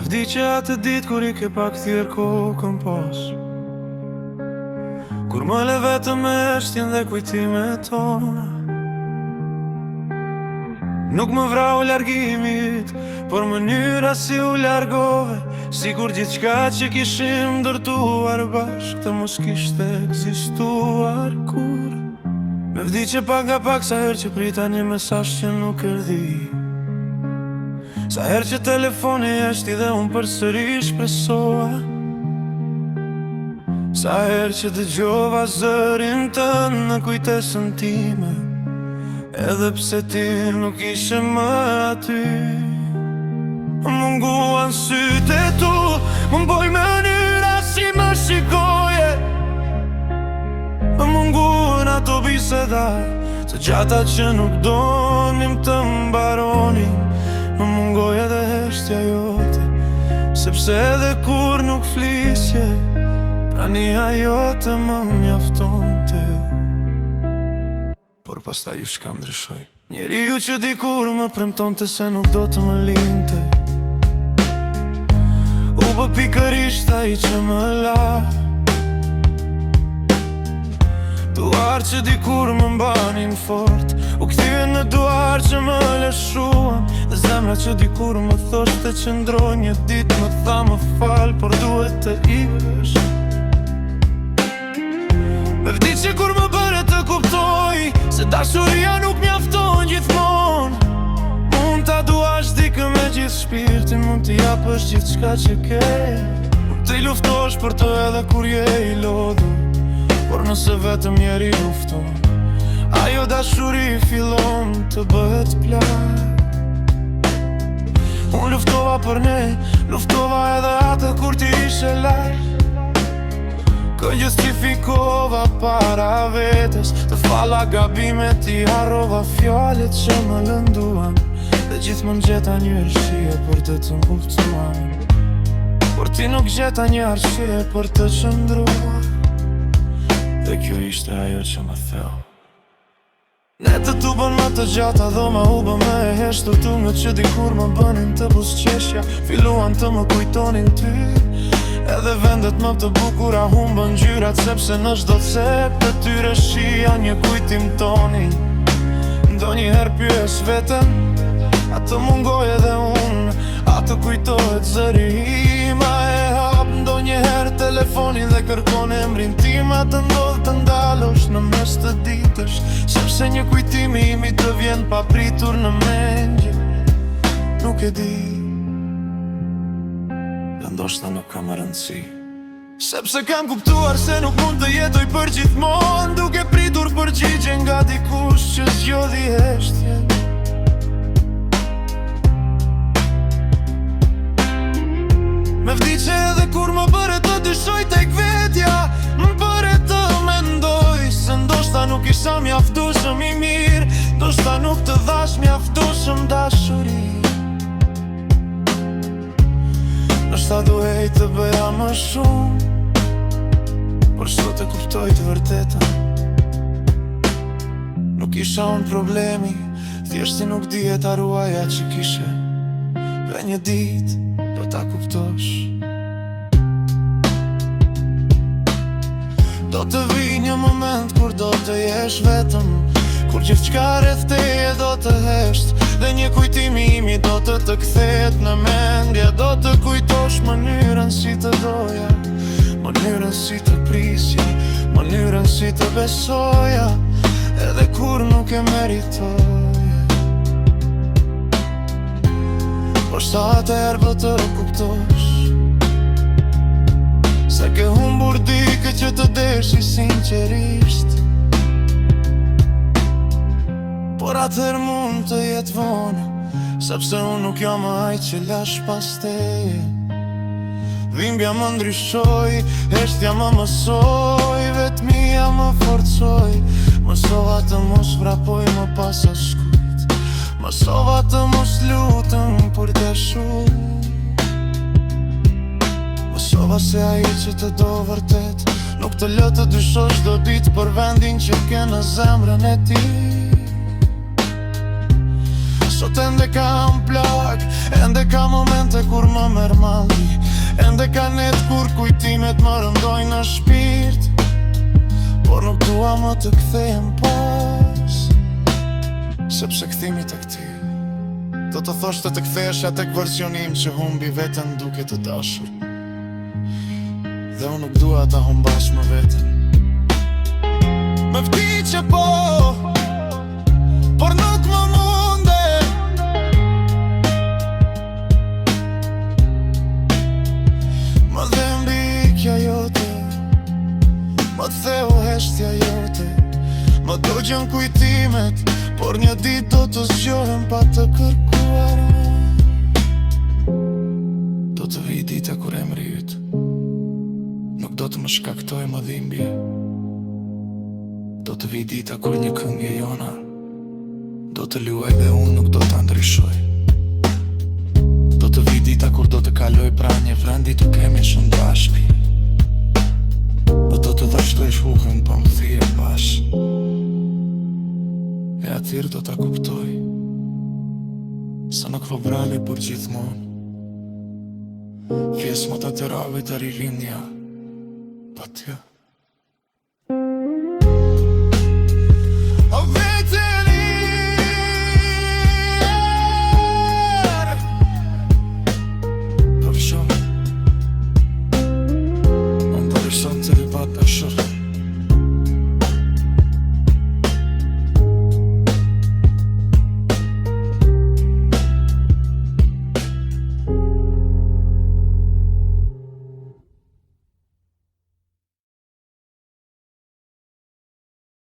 Me vdiqe atë ditë kur ike pa kthyer kokën pas. Kur më le vetëm me heshtjen dhe kujtimet tona. Nuk më vrau largimi yt, por mënyra si u largove, sikur gjithçka që kishim ndërtuar bashkë të mos kishte ekzistuar kurrë. Me vdiqe pak nga pak sa herë që prita një mesazh që nuk erdhi. Sa herë që telefoni heshti dhe unë përsëri shpresova. Sa herë që dëgjova zërin tënd në kujtesën time, edhe pse ti nuk ishe më aty. Më munguan sytë e tu, më mungoi mënyra si më shikoje. Më munguan ato biseda të gjata që nuk donim të mbaronin. Më mungoi edhe heshtja jote, sepse edhe kur nuk flisje, prania jote më mjaftonte. Por pastaj gjithçka ndryshoi. Njeriu që dikur më premtonte se nuk do të më linte, u bë pikërisht ai që më la. Duar që dikur më mbanin fort, u kthyen në duar që më lëshuan. Dhe zemra që dikur më thoshte qëndro, një ditë më tha më fal, por duhet të ikësh. Me vdiqe kur më bëre të kuptoj se dashuria nuk mjafton gjithmonë. Mund ta duash dikë me gjithë shpirtin, mund t'i japësh gjithçka që ke, mund të luftosh për të edhe kur je i lodhur. Por nëse vetëm njëri lufton, ajo dashuri fillon të bëhet plagë. Unë luftova për ne, luftova edhe atë kur ti ishe larg. Kë justifikova para vetes, të fala gabimet, i harrova fjalët që më lënduan, dhe gjithmonë gjeta një arsye për të të kuptuar. Por ti nuk gjeta një arsye për të qëndruar. Dhe kjo ishte ajo që më theu. Netët u bën më të gjata, dhoma u bë më e heshtur. Tungët që dikur më bënin të buzëqeshja, filluan të më kujtonin ty. Edhe vendet më të bukura humbën ngjyrat, sepse në çdo cep të tyre shihja një kujtim tonin. Ndonjëherë pyes veten, a të mungoj edhe unë, a të kujtohet zëri im, a e hap ndonjëherë telefonin dhe kërkon emrin tim, a të ndodh të ndalosh në mes të ditës, sepse një kujtim i imi të vjen papritur në mendje. Nuk e di, dhe ndoshta nuk ka më rëndësi, sepse kam kuptuar se nuk mund të jetoj për gjithmonë duke pritur përgjigje nga dikush që zgjodhi heshtjen. Me vdiqe edhe kur më bëre të dyshoj tek vetja, më bëre të mendoj se ndoshta nuk isha mjaftueshëm i mirë, ndoshta nuk të dhash mjaftueshëm dashuri. Ndoshta duhej të bëja më shumë, por sot e kuptoj të vërtetën. Nuk isha unë problemi, thjesht ti nuk dije ta ruaja që kishe. Dhe një ditë do ta kuptosh. Do të vi një moment kur do të jesh vetëm, kur gjithçka rreth teje do të hesht, dhe një kujtim i imi do të të kthehet në mendje. Do të kujtosh mënyrën si të doja, mënyrën si të prisja, mënyrën si të besoja, edhe kur nuk e meritoje. Por sa atëherë do të kuptosh se ke humbur dikë që të deshi sinqerisht. Por atëherë mund të jetë vonë, sepse unë nuk jam ai që lash pas teje. Dhimbja më ndryshoi, heshtja më mësoi, vetmia më forcoi. Mësova të mos vrapoj më pas askujt, mësova të mos lutem për dashuri. Mësova se ai që të do vërtet nuk të lë të dyshosh çdo ditë për vendin që ke në zemrën e tij. Sot ende kam plagë, ende ka momente kur më merr malli, ende ka net kur kujtimet më rëndojnë në shpirt, por nuk dua më të kthehem pas, sepse kthimi tek ti do të thoshte të kthehesha tek versioni im që humbi veten duke të dashur. Dhe unë nuk dua ta humbas më veten. Më vdiqe po, por nuk më munde. Më dhembi ikja jote, më theu heshtja jote, më dogjën kujtimet, por një ditë do të zgjohem pa të kërkuar më. Do të vijë dita kur emri yt nuk do të më shkaktojë më dhimbje. Do të vijë dita kur një këngë e jona do të luaj dhe unë nuk do ta ndryshoj. Do të vijë dita kur do të kaloj pranë një vendi të kemi shumë bashkë. Po do të vazhdoj rrugën pa më thirrë pas. E atëherë do ta kuptoj se nuk po vrali për gjithmonë. Pjesë më të të ravit të rilindja. Pa ty.